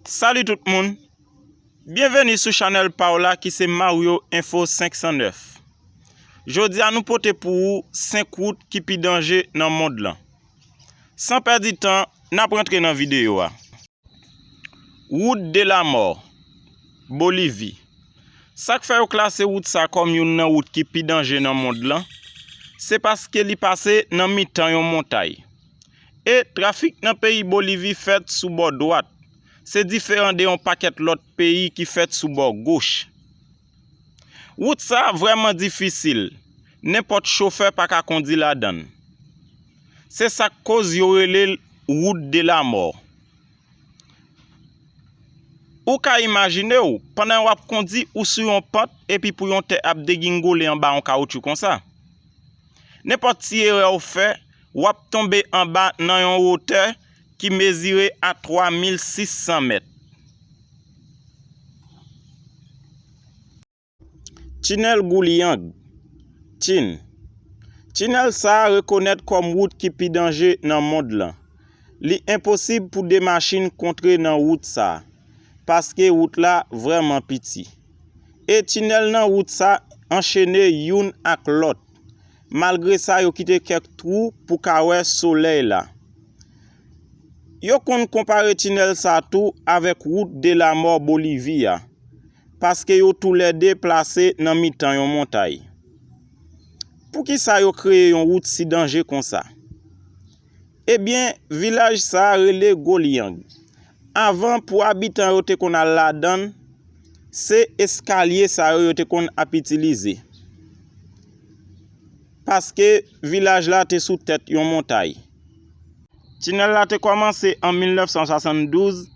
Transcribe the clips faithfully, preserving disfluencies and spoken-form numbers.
Salut tout moun! Byenveni sou chanèl pa w la ki se Mario Info senk san nèf. Jodi a nou pote pou ou senk wout ki pi danje nan mond lan. San pèdi tan, n ap rantre nan videyo a. Wout de la Mò, Bolivi. Sa k fè yo klase wout sa kòm youn nan wout ki pi danje nan mond lan, se paske li pase nan mitan yon montay. E trafik nan peyi Bolivi fèt sou bò dwat, se diferan de yon pakèt lòt peyi ki fèt sou bò goch. Wout sa a vrèman difisil, nenpòt chofè pa ka kondi ladan l. Se sa k koz yo rele l Wout de la Mò. Ou ka imajine w, pandan w ap kondi, ou sou yon pant, epi pou yon tè ap degingole anba yon kawotchou konsa. Nenpòt ti erè w fè, w ap tonbe anba nan yon wotè ki mezire a twa mil sis san mèt. Tinèl Gouliang, Chin. Tinèl sa a rekonèt kòm wout ki pi danje nan mond lan. Li enposib pou de machin kontre nan wout sa a, paske wout la vrèman piti. E tinèl nan wout sa anchene youn ak lòt. Malgre sa, yo kite kèk twou pou ka wè solèy la. Yo konn konpare tinèl sa tou avèk wout de la mò Bolivi a, paske yo toulède plase nan mitan yon montay. Poukisa yo kreye yon wout si danje konsa? Ebyen, vilaj sa a rele Goliang. Anvan, pou abitan yo te konn al ladan l, se eskalye sa yo yo te konn ap itilize. Paske vilaj la te sou tèt yon montay. Tinèl la te kòmanse an mil nèf san swasanndouz,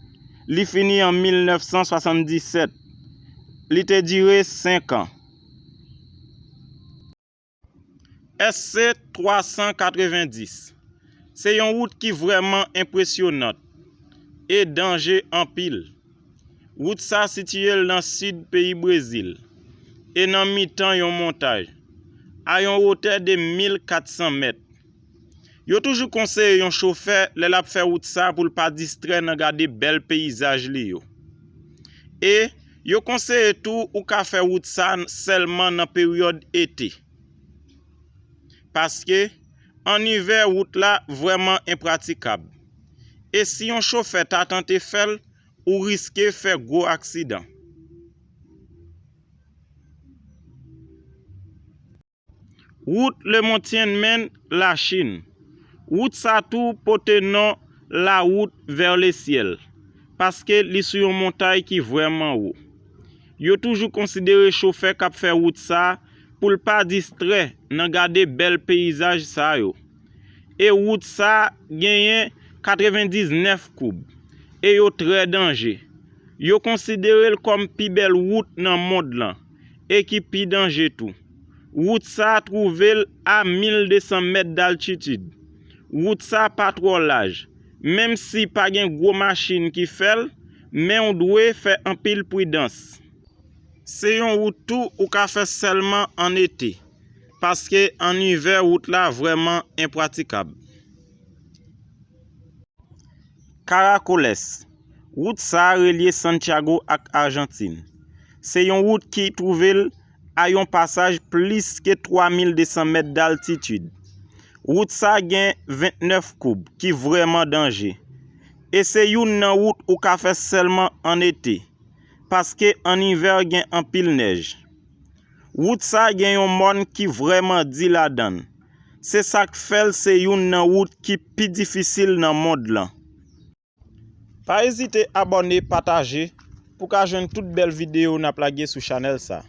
li fini an mil nèf san swasanndisèt. Li te dire senk an. S C twa san katrevenndis. Se yon wout ki vrèman enpresyonant e danje anpil. Wout sa sitiye l nan sid peyi Brezil e nan mitan yon montay, a yon wotè de mil kat san mèt. Yo toujou konseye yon chofè, lè l ap fè wout sa, pou l pa distrè nan gade bèl peyizaj li yo. E yo konseye tou ou ka fè wout sa sèlman nan peryòd ete. Paske, an ivè, wout la vrèman enpratikab. E si yon chofè ta tante fè l, ou riske fè gwo aksidan. Wout Le Mont Tianmen, Lachin. Wout sa tou pote non la wout vè le syèl, paske li sou yon montay ki vrèman wo. Yo toujou konsidere chofè k ap fè wout sa pou l pa distrè nan gade bèl peyizaj sa yo. E wout sa genyen katrevendiznèf koub, e yo trè danje. Yo konsidere l kòm pi bèl wout nan mond lan e ki pi danje tou. Wout sa twouve l a mil de san mèt daltitid. Wout sa pa twò laj, menm si pa gen gwo machin ki fè l, men w dwe fè anpil pridans. Se yon wout tou ou ka fè sèlman an ete, paske an ivè wout la vrèman enpratikab. Caracoles. Wout sa a relye Santiago ak Ajantin. Se yon wout ki twouve l a yon pasaj plis ke twa mil de san mèt daltitid. Wout sa gen ventnèf koub ki vrèman danje. E se youn nan wout ou ka fè sèlman an ete, paske an ivè gen anpil nèj. Wout sa gen yon mòn ki vrèman di ladan l. Se sa k fè l se youn nan wout ki pi difisil nan mond lan. Pa ezite abòne, pataje, pou ka jwenn tout bèl videyo n ap lage sou chanèl sa.